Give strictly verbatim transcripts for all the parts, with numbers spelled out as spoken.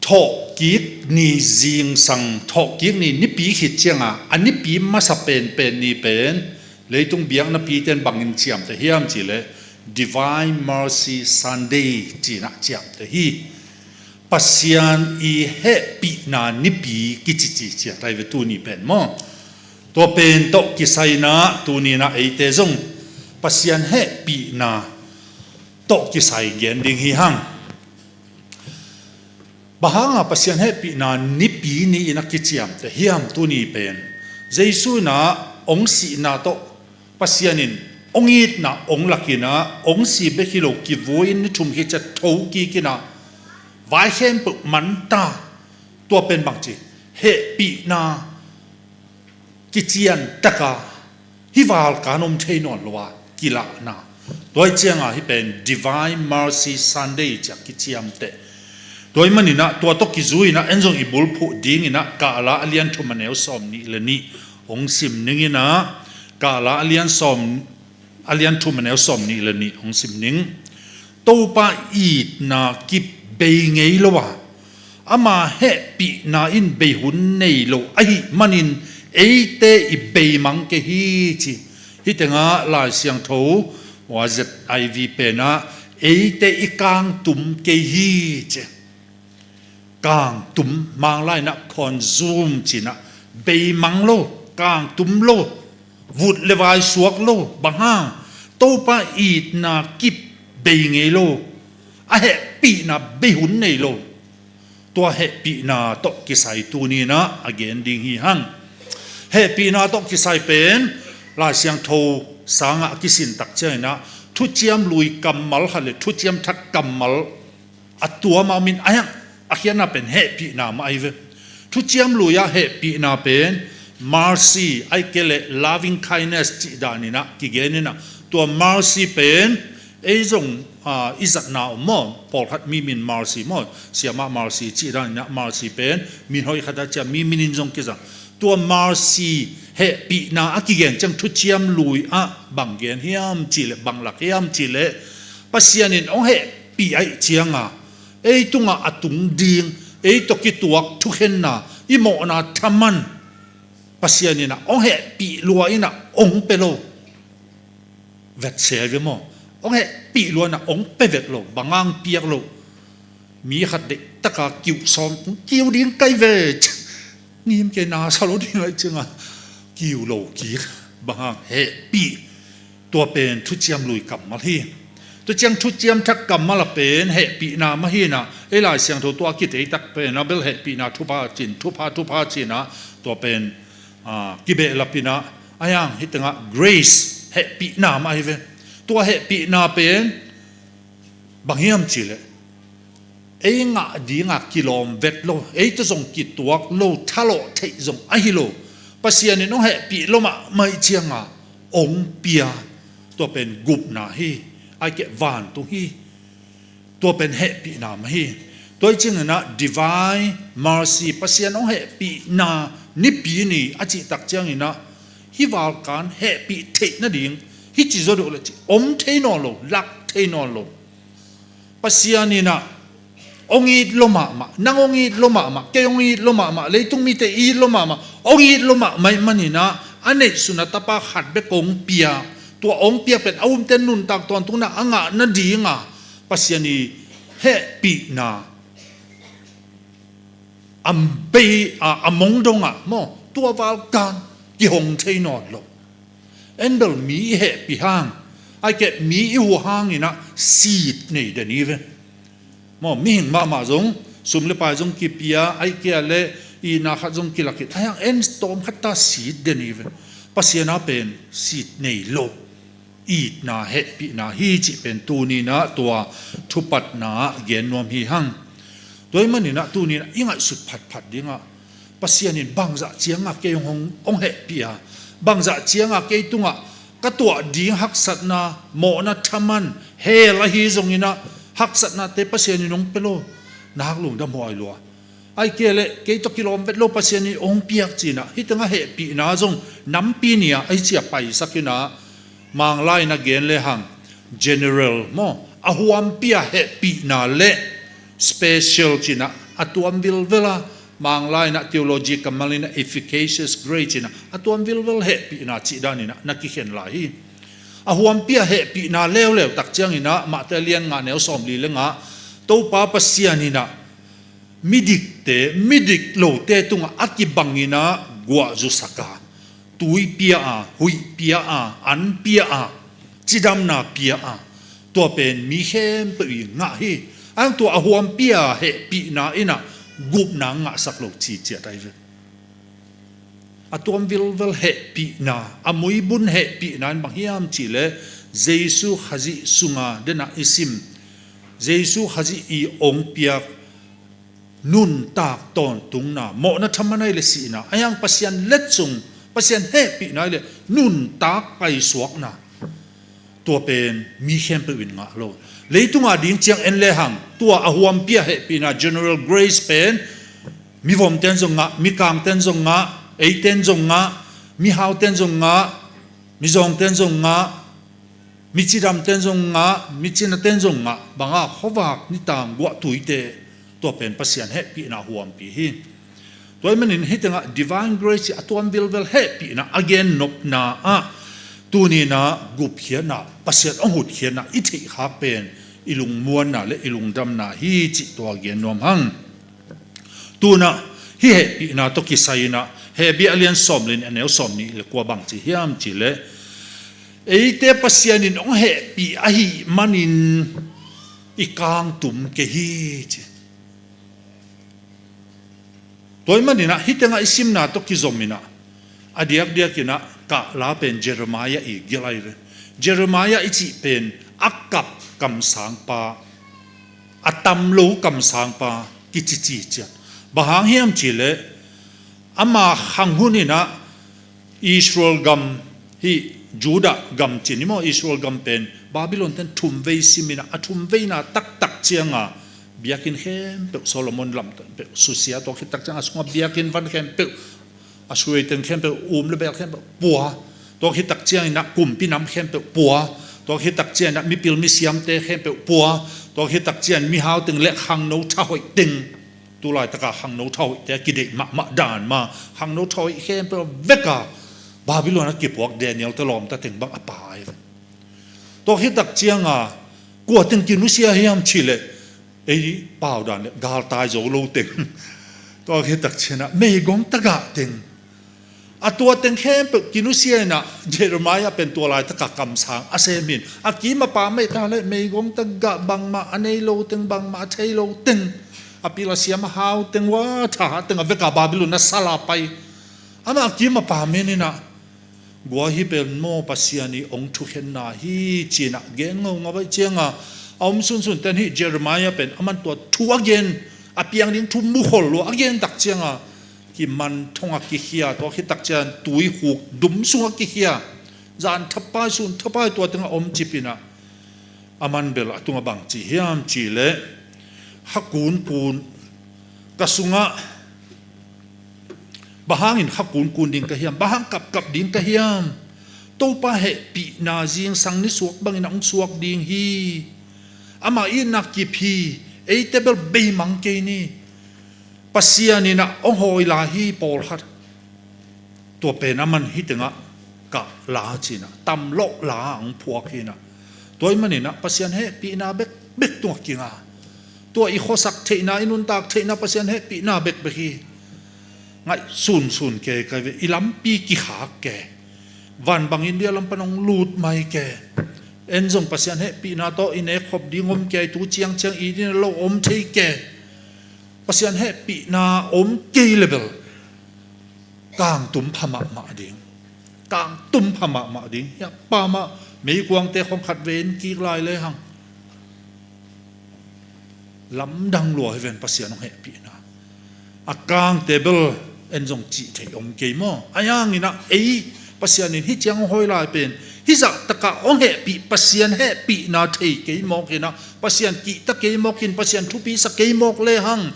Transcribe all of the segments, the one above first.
thawhkik ni zingsang, thawhkik ni nipi khit cianga a nipi masa penpen ni pen leitung biaknapi ten bangin ciamteh hiam cihleh Divine Mercy Sunday cinah ciamteh hi. Pasian i hehpihna nipi kici ci ciat ai ve tuni pen maw? Tua pen tawh kisaina tuninah eite zong Pasian hehpihna tawh kisai gen ding hi hang. Bang hanga Pasian hehpihna nipi ni-in a kiciamteh hiam tuni pen? Jesu inah ong sihna tawh Pasian in ong itna ong lakinah ong si bek hi lo kivui-in ni thum khit ciat tho kikinah vai khempeuh manta. Tua pen bangci hehpihna kician taka hih valkan om thei nawn lo a kilahna. Tua ih cianga hih pen Divine Mercy Sunday ciah kiciamteh. Tua ih maninah tua tawh kizuinah en zong i bulphuh dinginah Kahla a lian thum a neu sawm nih le nih hong sim ninginah Kahla a lian sawm a lian thum a neu sawm nih le nih hong sim ning. Topa itna kip bei ngei lo a, ama hehpihna in bei hun nei lo ahih manin eite i beimang kei hi ci. Hih tengah Lai Siangtho Y Z I V penah eite i kangtum kei hi ci. Kangtum, Manglai inah consume cinah beimang lo, kangtum lo, vut le vai suak lo. Bang hang? Topa itna kip bei ngei lo, a hehpihna bei hun nei lo. Tua hehpihna tawh kisai tuninah a gen ding hi hang. Hehpihna tawh kisai pen Lai Siangtho sangah a kisin tak cianginah thuciam lui kammal khat le thuciam thak kammal a tuam a min a hiang a khiatna pen hehpihna mah ahi ve. Thuciam lui-ah hehpihna pen mercy ai kei le loving kindness cih daninah kigeninah tua mercy pen ei zong i zatna om maw? Pawlkhat mi min mercy maw? Siamah mercy cih daninah mercy pen min hoih khat a cia mi minin zong kizang. Tua mercy hehpihna a kigen ciang thuciam lui-ah bang gen hiam cihleh bang lak hiam cihleh Pasian in hong hehpih aih cianga ei tungah a tung ding, ei tawh kituak thukhenna, i mawhna thaman Pasian inah hong hehpih lua inah hong pe lo. Vetsel ve maw? Hong hehpih lua inah hong pe vet lo, bang hang piak lo. Mi khat deihtaka kiu sawm kiu ding kai ve. Ngim kei na sa lo ding aih cianga kiu lo kik. Bang hang? Hehpih. Tua pen thuciam lui kammal hi. Tua ciang thuciam thak kammal a pen hehpihna mah hinah ei Lai Siangtho tua a kiteitak pen a bel hehpihna thupha cin, thupha thupha cinah tua pen kibehlapinah a hiang hih tengah grace hehpihna mah hi ve. Tua hehpihna pen bang hiam cihleh ei ngah dinga kilawm vet lo, ei tawh zong kituak lo, thalawh theih zong ahi lo. Pasian in hong hehpih lo mahmah cianga hong pia. Tua pen gupna hi, ai keh vantung hi. Tua pen hehpihna mah hi. Tua ih cianginah divine mercy, Pasian hong hehpihna nipi ni a cihtak cianginah hih valkan hehpih theih nading hih ci zaw deuh le cih om thei nawn lo, lak thei nawn lo. Pasian inah hong it lo mahmah, nang hong it lo mahmah, kei hong it lo mahmah, leitung mite it lo mahmah, hong it lo mahmah ih maninah a neihsun a tapa khat bek hong pia. Tua hong piak pen a umte nuntak tawntung inah a ngah nadinga Pasian i hehpihna a bei a, a mong dongah maw, tua valkan kihong thei nawn lo. En bel mi i hehpih hang, ai keh mi i huh hanginah sit nei den hi ve. Maw, mihing mahmah zong sum le pai zong kipia, ai keh le itna khat zong kilakit, ai hang en tawm khat ta sit den hi ve. Pasian a pen sit nei lo. Itna hehpihna hi cih pen tuninah tua thupatna ah gen nuam hi hang. Tua ih maninah tuninah i ngaihsut phatphat dingah Pasian in bangzah cianga kei hong, hong hehpih a, bangzah cianga kei tungah ka tuah ding haksatna, mawhna thaman, hell ahi zonginah haksatnate Pasian in hong pe lo. Nak lungdam huai lua. Ai keh le kei tawh kilawm vet lo, Pasian in hong piak cinah hih tengah hehpihna zong nampi ni-ah ahi cia paisak inah Manglai inah gen le hang general maw, a huampia hehpihna le special cinah a tuam vilvel a, Manglai inah theology kammal inah efficacious grace cinah a tuam vilvel hehpihna cih dan inah na kikhen lai hi. A huampi a hehpihna leuleu tak cianginah Mate lian nga neu sawmli le nga, Topa Pasian inah midikte, midik lote tungah a kibang inah guahzusak a, tui pia a, huih pia a, an pia a, cidamna pia a, tua pen mi khempeuh i ngah hi. Ang tua a huampi a hehpihna inah gupna ngahsak lo ciciat ahi ve. A tuam vilvel hehpihna, a muibun hehpihna in bang hiam cihleh Jesu Khazih sunga dena i sim, Jesu Khazih i ong piak nuntak tawntungna, mawhna thaman ahi le sihna, a hiang Pasian letsung, Pasian hehpihna ahi le nuntak paisuakna, tua pen mi khempeuh in ngah lo. Leitunga ding ciang en lehang tua a huampi a hehpihna general grace pen mivomten zong ngah, mikangten zong ngah, eiten zong ngah, mihauten zong ngah, mizawngten zong ngah, micidamten zong ngah, micinaten zong ngah, banga khuavak nitang guahtuite, tua pen Pasian hehpihna huampi hi. Tua ahih manin hih tengah divine grace a tuam vilvel hehpihna a gennopna ah tuninah gupkhiatna, Pasian hong hutkhiatna i theihkhak pen i lungmuanna le i lungdamna hi cih tua gen nuam hang. Tunah hih hehpihna tawh kisai inah Hebru a lian sawmli a neu sawmnih le kua bang ci hiam cihleh, eite Pasian in hong hehpih ahih manin i kangtum kei hi ci. Tua ahih maninah hih tengah i simna tawh kizom inah a diakdiak inah kahla pen Jeremiah i gelh ahi ve. Jeremiah i cih pen a kap kamsangpa, a tam lo kamsangpa kici ciciat. Bang hang hiam cihleh ama khang hun inah Israel gam, hih Judah gam cin hi maw, Israel gam pen Babylon ten thumvei sim inah a thumveina taktak cianga biakinn khempeuh Solomon lam peuh susia, tua khit tak cianga sunga biakinn van khempeuh, a suai teng khempeuh, um le bel khempeuh pua, tua khit tak cianginah kumpi nam khempeuh pua, tua khit tak cianginah mipil misiamte khempeuh pua, tua khit tak cian mihau teng le khangno thahoih teng, tulaitaka khangno thahoihte a kideih mahmah dan mah, khangno thahoih khempeuh veka Babylon a kipuak Daniel te lawmta teng bang a pai. Tua khit tak cianga kua teng kinusia hiam cihleh ei pau dan le galtai zo lo teng, tua khit tak cianah meigong tagah teng, a tua teng khempeuh kinusia inah Jeremiah pen tua laitaka kamsang a sem hi in, a kim a pam mah ta le meigong tagah bangmah a nei lo teng, bangmah a thei lo teng, a pil a siam a hau teng, wa thahat teng a veka Babylon a sal a pai. Amah a kim a pam hi inah, gua hih pen maw Pasian i hong thukhenna hi cinah gen ngaungau ahi cianga a om sunsun ten hih Jeremiah pen aman tua thu a gen, a piang ding thu mukhol lua a gen tak cianga kiman thonga kikhia, tua khit tak cian tui khuk dum sunga kikhia, zan thapai sun thapai tua tengah om cip inah, aman bel a tunga bang ci hiam cihleh, kha kunkun ka sungah, bang hangin kha kunkun ding ka hiam, bang hang kapkap ding ka hiam? Topa hehpihna zingsang nisuak bangin a hong suak ding hi. Amah itna kip hi. Eite bel beimang kei ni. Pasian inah hong hawi lai hi pawlkhat. Tua pen aman hih tengah kahla cinah tamlawh la a hong phuak hi inah. Tua ahih maninah Pasian hehpihna bekbek tungah kinga, tua i khuasak theihna, i nuntak theihna Pasian hehpihna bekbek hi. Ngaih sunsun kei kai ve, i lampi kikhak kei. Van bang India lam pan hong lut mai kei. En zong Pasian hehpihna tawh i nek khop ding om kei, tu ciangciang i ding lo om thei kei. Pasian hehpihna om kei le bel kangtum pha mahmah ding. Kangtum pha mahmah ding. Hiah pamah meikuangte khong khat ve in kik lai lehang lamdang lua hi ven Pasian hong hehpihna. A kangte bel en zong cih thei om kei maw? A hianginah ei Pasian in hih ciang hong hawi lai pen hih zahtakah hong hehpih Pasian hehpihna thei kei mawk inah, Pasian kihta kei mawk in, Pasian thupi sa kei mawk lehang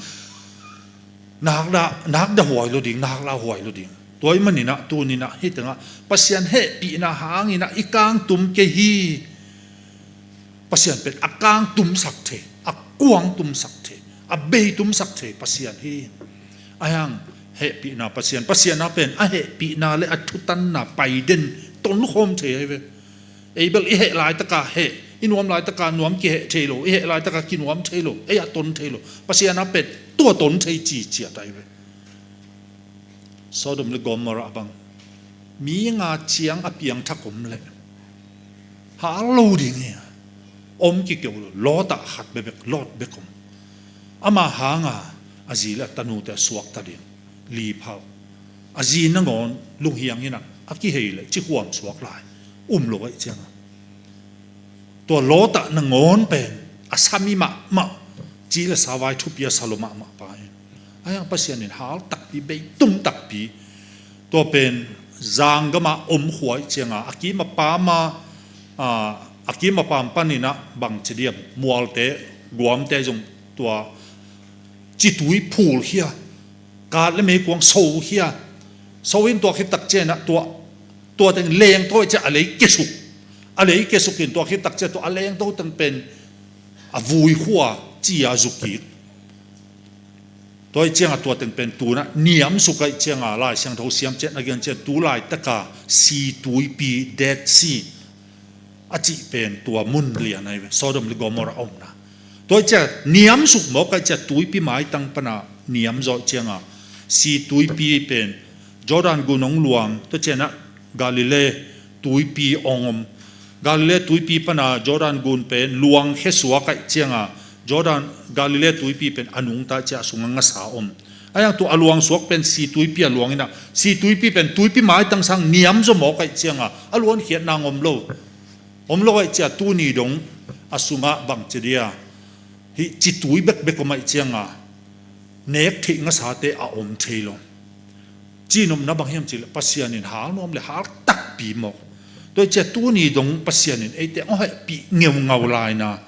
nakdah, nakdah huai lo ding, naklah huai lo ding. Tua ahih maninah tuninah hih tengah Pasian hehpihna hanginah i kangtum kei hi. Pasian pen a kangtumsak thei, a kuangtumsak thei, a beitumsak thei Pasian hi. Ahi hang hehpihna Pasian, Pasian a pen a hehpihna le a thutanna pai den tonkhawm thei ahi ve. Ei bel i heh laitaka heh, i nuam laitaka nuam kiheh thei lo, i heh laitaka kinuam thei lo, ei a ton thei lo. Pasian a pen tua ton thei ciciat ahi ve. Sodom le Gomorrah bang mi nga ciang a piangthak om leh hal lo ding hi. Om kikeu lo, Lot ah khat bekbek, Lot bek om. Ama hanga a zi le a tanute a suakta ding li phau. A zi nangawn lunghiang inah a kihei leh cikhuam suak lai um lo aih cianga tua Lot ah nangawn pen a sami mahmah, ci le savai thupi a sa lo mahmah pa in. Ahi hang Pasian in hal takpi, beitum takpi. Tua pen zanggama om khua ih cianga a kim a pama, a, a kim a pam paninah bangci diam, mualte, guamte zong tua citui phul khia, kat le meikuang so khia. So in tua khit tak cianah tua, tua teng lengtawi cia a lei kesuk, a lei kesuk in tua khit tak cia tua a lengto teng pen a vui khua cia zuk kik. Tua ih cianga tua teng pen tunah niamsuk aih cianga Lai Siangtho siam cian a gian cian tu laitaka si tuipi, Dead Sea a cih pen tua mun lian ahi ve, Sodom le Gomorrah a omna. Tua ih cia niamsuk mawk aih cia tuipi maitang pana niamzaw ih cianga si tuipi pen Jordan gun hong luang, tua cianah Galilee tuipi hong om. Galilee tuipi pana Jordan gun pen luang khesuak aih cianga Jordan, Galilee tuipi pen a nungta cia a sunga ngasa om. Ahi hang tua a luang suak pen si tuipi a luang inah, si tuipi pen tuipi maitang sang niamzaw mawk aih cianga a luan khiatna om lo. Om lo aih cia tuni dong a sungah bangci dia hih citui bekbek om aih cianga nek theih ngasate a om thei lo. Cinopna bang hiam cihleh Pasian in hal nuam le hal takpi mawk. Tua ih cia tuni dong Pasian in eite hong hehpih ngeungau laina,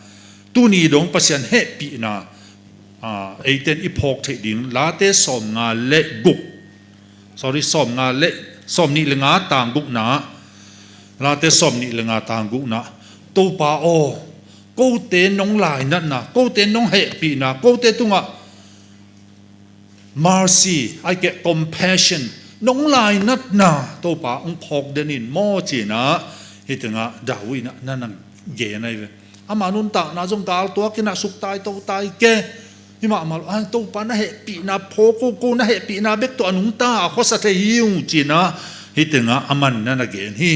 tuni dong Pasian hehpihna, a, eite in i phawk theih ding Late sawmnga le guk, sorry, sawmnga le, sawmnih le nga tang gukna, Late sawmnih le nga tang gukna, Topa aw, kote nong lainatna, kote nong hehpihna, kote tungah mercy, ai keh compassion, nong lainatna Topa hong phawk den in maw cinah, hih tengah David inah na na gen ahi ve. Ama nuntakna zong galtuak inah suktai totai ke. Himahmah lo, ai Topa na hehpihna phaw ko, ko na hehpihna bek tawh a nungta a khuasa thei hi ung cinah, hih tengah aman na na gen hi.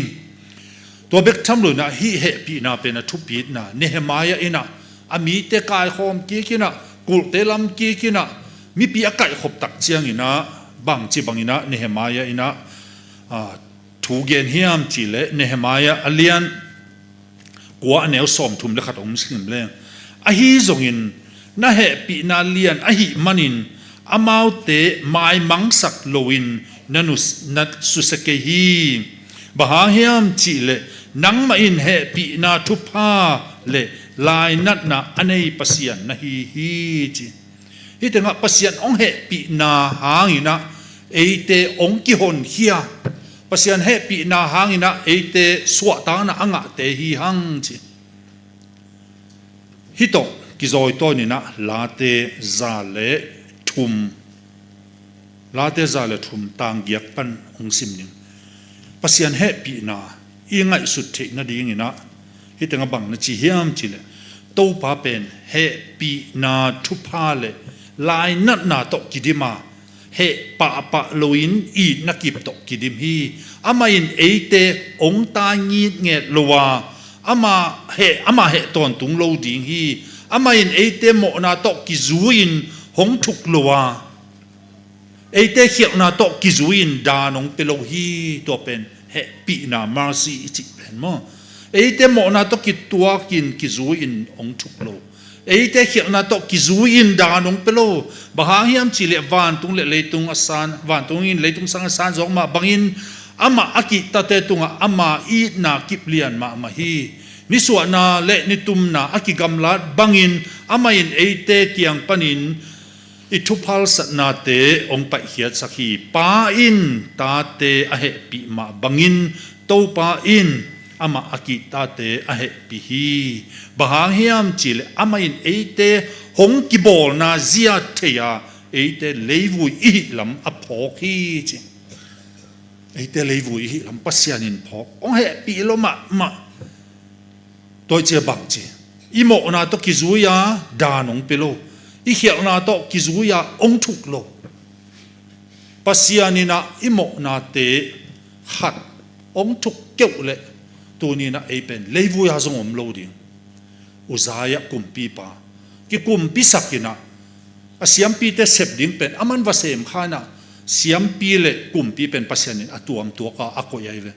Tua bek tham lo inah hih hehpihna pen a thupitna Nehemiah inah a mite kaikhawm kik inah, kulhte lam kik inah, mipi a kaihkhop tak cianginah bangci banginah Nehemiah inah, a, thu gen hiam cihleh Nehemiah a lian kua a neu sawmthum le khat hong sim leng. Ahi zongin na hehpihna lian ahih manin amaute maimangsak loin na nus-, na susia kei hi. Bang hang hiam cihleh nangmah in hehpihna thupha le lainatna a nei Pasian na hi hi ci. Hih tengah Pasian hong hehpihna hanginah eite hong kihonkhia, Pasian hehpihna hanginah eite suahtakna a ngahte hi hang ci. Hih tawh kizawitawn inah Late za le thum, Late za le thum tang giak pan hong sim ning. Pasian hehpihna i ngaihsut theih nadinginah hih tengah bang na ci hiam cihleh Topa pen hehpihna thupha le lainatna tawh kidim a, heh pahpah loin itna kip tawh kidim hi. Amah in eite hong tai ngitnget lo a, amah heh, amah heh tawntung lo ding hi. Amah in eite mawhna tawh kizui-in hong thuk lo a, eite khialhna tawh kizui-in daan hong pia lo hi. Tua pen hehpihna, mercy i cih pen maw. Eite mawhna tawh kituakin kizui-in hong thuk lo, eite khialhna tawh kizui-in daan hong pia lo. Bang hang hiam cihleh vantung le leitung a san, vantung in leitung sang a san zawk mah bangin amah a kihtate tungah ama itna kiplian mahmah hi. Nisuahna le nitumna a kigamlat bangin amah in eite kiang panin i thuphalsatnate hong paihkhiatsak hi. Pa in tate a hehpih mah bangin Topa in Amah a kihtate a hehpih hi. Bang hang hiam cihleh amah in eite hong kibawlna zia thei a, eite leivui i hih lam a phawk hi ci. Eite leivui i hih lam Pasian in phawk, hong hehpih lo mahmah. Tua hi ciah bang ci, i mawhna tawh kizui a daan hong pia lo, i khialhna tawh kizui a hong thuk lo. Pasian in ah i mawhnate khat hong thuk keuh leh tuni-in ah ei pen leivui-a zong om lo ding. Uzziah kumpipa kikumpisak in ah, a siampite sep ding pen aman va sem kha in ah, siampi le kumpi pen Pasian in a tuamtuak a a koih ahi ve.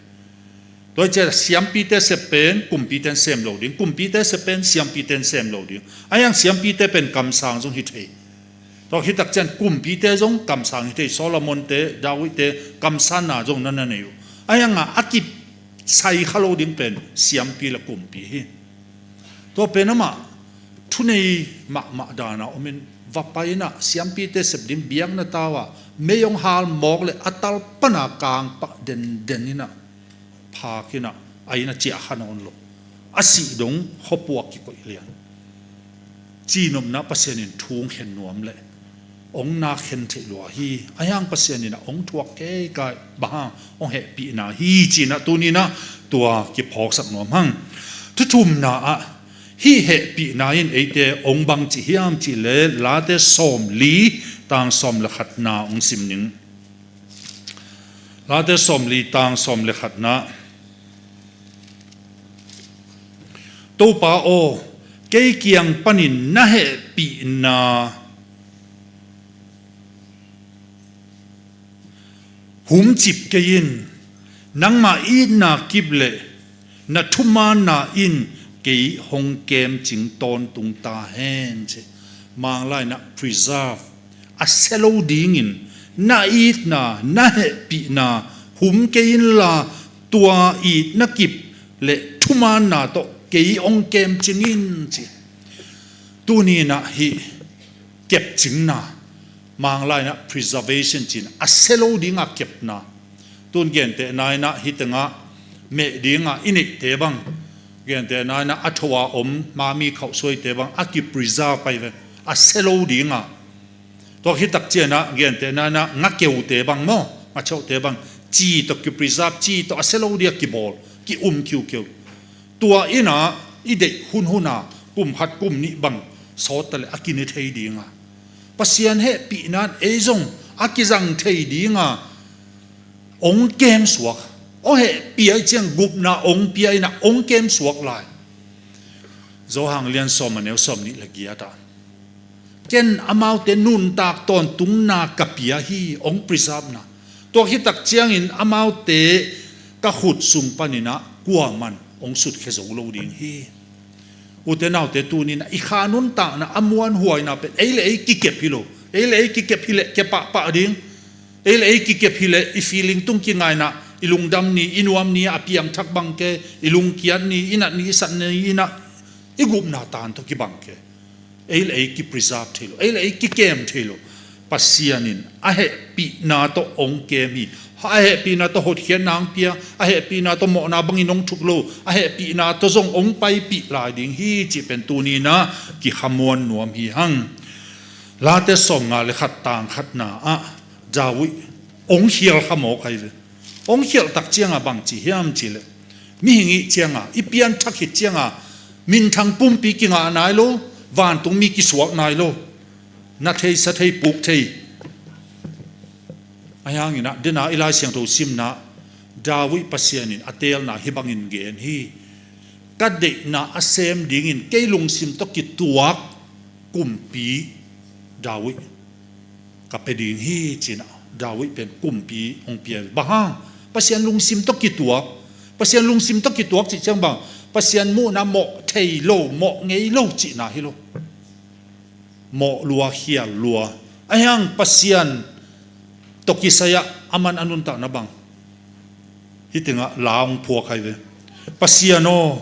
Tua hi ciah siampite sep pen kumpite in sem lo ding, kumpite sep pen siampite in sem lo ding. Ahi hang siampite pen kamsang zong hi thei. Tua khit tak ciang kumpite zong kamsang hi thei, Solomonte, Davidte kamsanna zong na na nei uh. Ahi hang a a kisai kha lo ding pen siampi le kumpi hi. Tua pen amah thunei mahmah daan a om in, va pai in ah siampite sep ding biakna tau ah mei hong hal mawk leh a tal pan a kang pah denden in ah phak in ah a inn ah ciah kha nawn lo. A sih dong khuapuak kikoih lian. Cihnopna Pasian in thu hong khen nuam leh hong nak khen theih lua hi. Ahi hang Pasian in ah hong thuak kei kai, bang hang, hong hehpihna hi ci-in ah tuni-in ah tua kiphawksak nuam hang. Thu thumna ah hih hehpihna in eite hong bang ci hiam cihleh Late sawmli tang sawm le khatna hong sim ning. Late sawmli tang sawm le khatna. Topa aw, kei kiang panin na hehpihna humcip kei in, nangmah itna kip le na thumaanna in kei hong kemcing tawntung ta hen ci. Manglai in ah preserve, a sia lo dingin na itna, na hehpihna hum kei inla, tua itna kip le thumaanna tawh kei hong kemcing in ci. Tuni-in ah hih kepcingna, Manglai in ah preservation ci-in a sia lo dinga kepna. Tun gentehna in ah hih tengah meh dinga i neihte bang, gentehna in ah a tho a om mami khauhsuaite bang a kipreserve pai ve, a sia lo dinga. Tua khit tak ciang ah gentehna in ah ngakeute bang maw, ngacheute bang, ci tawh kipreserve, ci tawh a sia lo dinga kibawl, ki-um kiukiu. Tua in ah i deih hunhun a kum khat kum nih bang sawt ta leh a kine thei dinga, Pasian hehpihna in ei zong a kizang thei dinga hong kemsuak. Hong hehpih ahih ciang gupna hong pia in ah hong kemsuak lai. Johan lian sawm a neu sawm nih le giat ah, ken amaute nuntak tawntungna ka pia hi, hong preserve na. Tua khit tak ciangin amaute ka khut sung panin ah kuaman hong sutkhia zo lo ding hi. Ute naute, tuni-in ah i kha nuntakna a muanhuaina pen ei le ei kikep hi lo. Ei le ei kikep hi leh kep pahpah ding. Ei le ei kikep hi leh i feeling tung kingai in ah i lungdam ni, i nuam ni a piangthak bang kei, i lungkiat ni, i nat ni, i sat ni in ah i gupna tan tawh kibang kei. Ei le ei kipreserve thei lo, ei le ei kikem thei lo. Pasian in a hehpihna tawh hong kem hi. A hehpihna tawh hotkhiatna hong pia, a hehpihna tawh mawhna bangin hong thuk lo, a hehpihna tawh zong hong paipih lai ding hi cih pen tuni-in ah kikhamuan nuam hi hang. Late sawmnga le khat tang khatna ah David hong khial kha mawk ahi ve. Hong khialh tak ciangah bang ci hiam cihleh, mihing i hih ciangah, i pianthak khit ciangah minthang pumpi kingah nai lo, vantungmi kisuak nai lo, na thei sa thei puk thei. Ahi hangin ah, dena i Lai Siangtho simna, David Pasian in a teelna hih bangin gen hi. Ka deihna a sem dingin kei lungsim tawh kituak kumpi David ka pia ding hi, ci-in ah David pen kumpi hong pia hi. Bang hang? Pasian lungsim tawh kituak. Pasian lungsim tawh kituak cih ciang bang? Pasian muhna mawh thei lo, mawh ngei lo cihna hi lo. Mawh lua, khial lua. Ahi hang Pasian tawh kisai-ah aman a nuntakna bang? Hih tengah la hong phuak ahi ve. Pasian aw,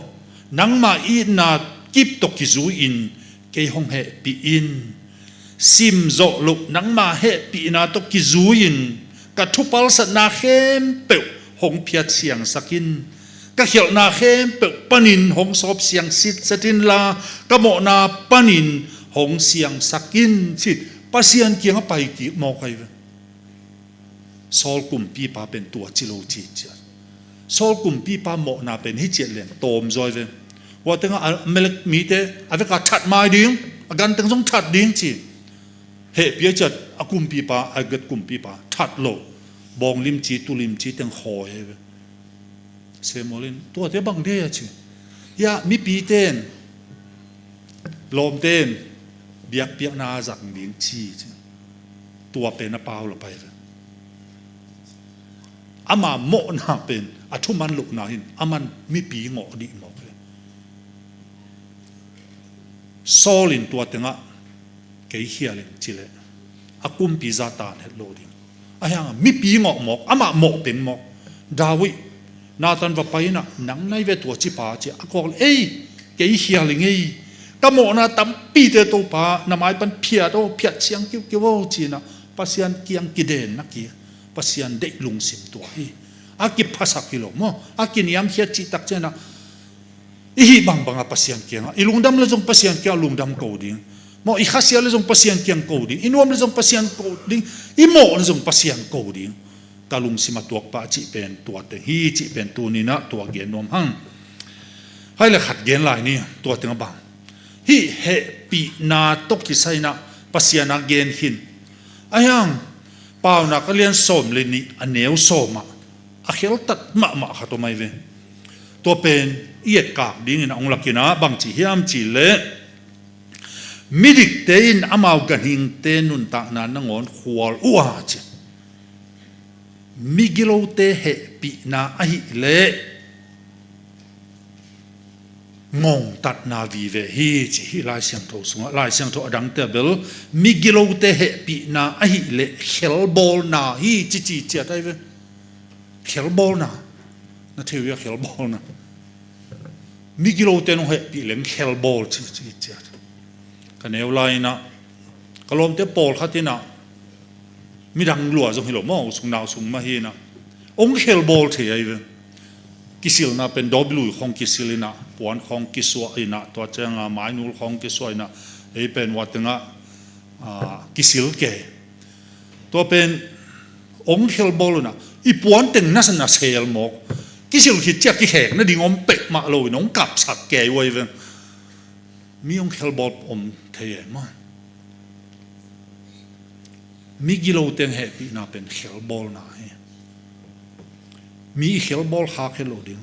nangmah itna kip tawh kizui-in kei hong hehpih in. Sim zawh loh nangmah hehpihna tawh kizui-in ka thupalsatna khempeuh hong phiat siangsak in. Ka khialhna khempeuh panin hong sawp siang sitset inla, ka mawhna panin hong siangsak in, ci-in Pasian kiangah pai kik mawk ahi ve. Saul kumpipa pen tua ci lo ci ciat. Saul kumpipa mawhna pen hih ciat leng tawm zaw hi ve. Tua tengah Amalek mite a vekpi-a that mai ding, a ganteng zong that ding ci. Hehpih a ciat a kumpipa, Agag kumpipa that lo. Bawng limci, tu limci teng khawi hi ve. Samuel in, "Tuate bang dei a?" ci. "Hiah mipite in, lawmte in biakpiakna zang ding ci," ci. Tua pen a pau la pai ve. Ama mawhna pen a thuman lohna hi-in, aman mipi ngawh dih mawk hi. Saul in tua tengah, "Kei khial ing," ci leh a kumpi zahtan het lo ding. Ahi hangah mipi ngawh mawk, amah mawh peng mawk. David, Nathan va pai inah, "Nang na hi ve tua cipa," ci-a a kawk leh, "Ei, kei khial ing ei. Ka mawhna tampite Topa na mai pan phiat aw, phiat siang kiukiu aw," ci-inah Pasian kiang kidenna kik, Pasian deih lungsim tua hi. A kiphasak hi lo maw, a kiniamkhiat cih tak ciangah, i hih bangbangah Pasian kiangah, i lungdam leh zong Pasian kiangah lungdam ko ding. Maw, i khasiat leh zong Pasian kiang ko ding, i nuam leh zong Pasian ko ding, i mawh leh zong Pasian ko ding. Ka lungsim a tuak pah cih pen tua teng hi, cih pen tuni-in ah tua gen nuam hang. Hai leh khat gen lai ni, tua tengah bang, hih hehpihna tawh kisai-in ah Pasian a gen khin. Ahi hang Paunak a lian sawm leh nih, a neu sawm ah a kheltat mahmah khat om ahi ve. Tua pen i etkak dingin ah hong lak inah, bangci hiam cih leh, "Midikte in amau ganhingte nuntakna nangawn khual uh a," ci. Migilote hehpihna ahih leh ngongtatna vive hi, ci hi. Lai Siangtho sungah, Lai Siangtho a dangte ah bel, migilote hehpihna ahih leh khelbawlna hi, ci ci ciat ahi ve. Khelbawlna. Na thei uh hia khelbawlna? Migilote nong hehpih leng khelbawl ci ci ciat. Ka neu lai-in ah, ka lawmte pawlkhat in ah, midang lua zong hi lo maw, u sung nau sung mah hi-in ah, hong khelbawl thei ahi ve. Kisilna pen dawbilui khawng kisil in ah, puan khawng kisuah in ah, tua ciangah mainul khawng kisuah in ah, ei pen ua tengah, ah, kisil kei. Tua pen hong khelbawl uh in ah, i puan teng na sa na sel mawk. Kisil khit ciang kikhek nading om peuhmah lo-in hong kapsak kei uh ahi ve. Mi hong khelbawl om thei e maw? Migilote hehpihna pen khelbawlna hi. Mi i khelbawl khak het lo ding.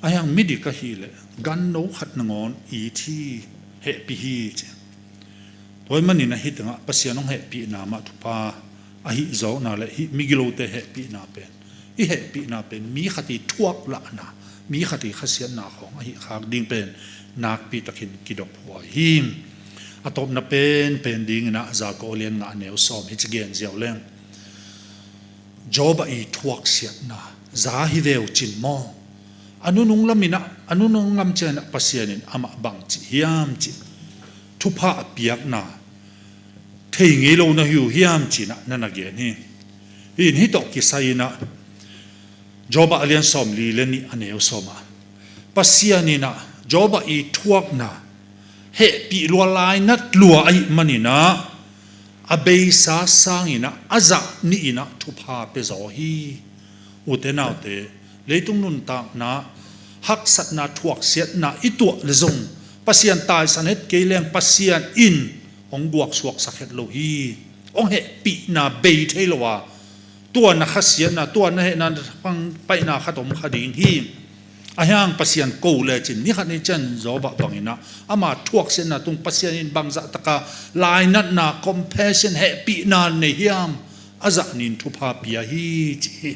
Ahi hang midik ahih leh ganno khat nangawn it hi, hehpih hi, ci. Tua ahih manin ah hih tengah Pasian hong hehpihna mah thupha ahih zawkna leh hih migilote hehpihna pen, i hehpihna pen mi khat i thuaklahna, mi khat i khasiatna khawng ahih khak ding pen nakpi takin kidop huai hi. A tawpna penpen dingin ah Jakob a lian nga, a neu sawm, hih ci gen ziau leng, Job a i thuaksiatna za hi ve uh cin maw? A nunung lam in ah, a nunung lam ciangin ah Pasian in amah bangci hiam cih thupha a piakna thei ngei lo na hi uh hiam ci-in ah na na gen hi. Hih in hih tawh kisai-in ah Job a lian sawmli leh nih, a neu sawm ah, Pasian in ah Job a i thuakna hehpih lua, lainat lua ahih manin ah a beisa sangin ah a zah nih in ah thupha pia zaw hi. Ute naute, leitung nuntakna haksatna, thuaksiatna i tuah leh zong, Pasian taisan het kei leng Pasian in hong guaksuaksak het lo hi. Hong hehpihna bei thei lo a, tua na khasiatna, tua na hehna, na thapang paihna khat om kha ding hi. Ahi hang Pasian ko lecin, ni khat ni ciang Job bangin ah ama thuaksiatna tung Pasian in bangzah taka lainatna, compassion, hehpihna nei hiam, a zah nih in thupha pia hi, ci hi.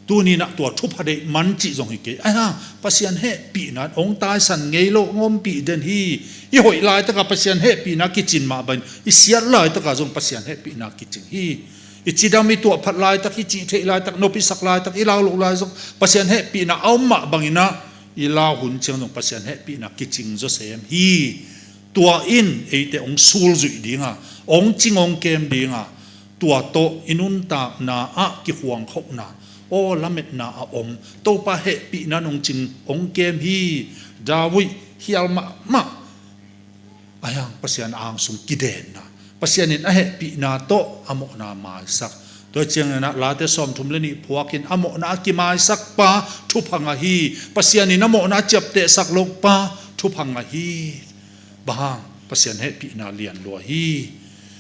Tuni-in ah tua thupha deih man cih zong hi kei. Ahi hang Pasian hehpihna hong taisan ngei lo, hong ompih den hi. I hoih laitakah Pasian hehpihna kicing mah bangin, i siat laitakah zong Pasian hehpihna kicing hi. I cidam, i tuahphat laitak, i cihtheih laitak, nop i sak laitak, i lau loh lai zong Pasian hehpihna a om mah bangin ah, i lau hun ciang zong Pasian hehpihna kicing zaw sem hi. Tua in eite hong sulzuih ding a, hong cing hong kem ding a, tua tawh i nuntakna ah kikhuangkhopna, aw lametna a om, Topa hehpihna nungcing hong kem hi. David khial mahmah, a hiang Pasian angsung kidenna, Pasian in a hehpihna tawh a mawhna maisak. Tua ciangin ah Late sawmthum le nih phuakin a mawhna a kimaisak pa thupha ngah hi. Pasian in a mawhna a ciaptehsak lo pa thupha ngah hi. Bang hang? Pasian hehpihna lian lua hi.